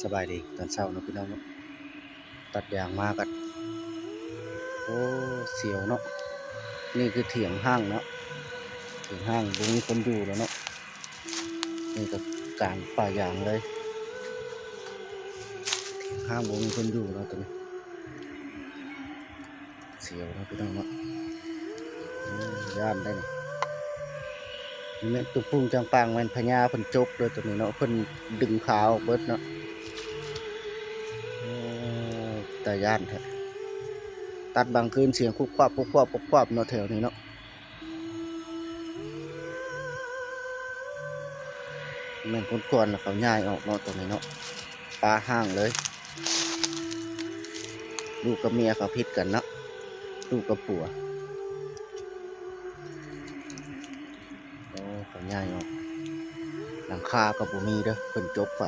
ສະບາຍດີຕອນເຊົ້າເນາະພີ່ນ້ອງເນາະ ຕັດຢາງມາກັນ ໂອ້ ສຽວເນາະ. ນີ້ຄືຖຽງຮ້າງເນາະ ຖຽງຮ້າງບໍ່ມີຄົນຢູ່ແລ້ວເນາະ. ນີ້ກໍກາງປ່າຢາງເລີຍ ຖຽງຮ້າງບໍ່ມີຄົນຢູ່ເນາະ ໂຕນີ້. ສຽວເນາະພີ່ນ້ອງເນາະ ອືມ ຢ້ານໄດ໋ນີ້. ແມ່ນຕຸງປຸງຈັງປັງ ແມ່ນພະຍາເພິ່ນຈົກເດີໂຕນີ້ເນາະ ເພິ່ນດຶງຂາອອກເບິດເນາະ. ໂອ້ ຕາຢ້ານແທ້ ຕັດບາງຄືນສຽງຄຸບຄວັບ ຄຸບຄວັບ ຄຸບຄວັບເນາະ ແຖວນີ້ເນາະ. ແມ່ນຄົນກ່ອນເຂົາຍ້າຍອອກເນາະ ໂຕນີ້ເນາະ ປ່າຮ້າງເລີຍ. ລູກກັບເມຍເຂົາຜິດກັນເນາະ ລູກກັບຜົວ. ໂອ້ ເຂົາຍ້າຍອອກ ຫຼັງຄາກໍບໍ່ມີເດີ ເພິ່ນຈົກໄປ.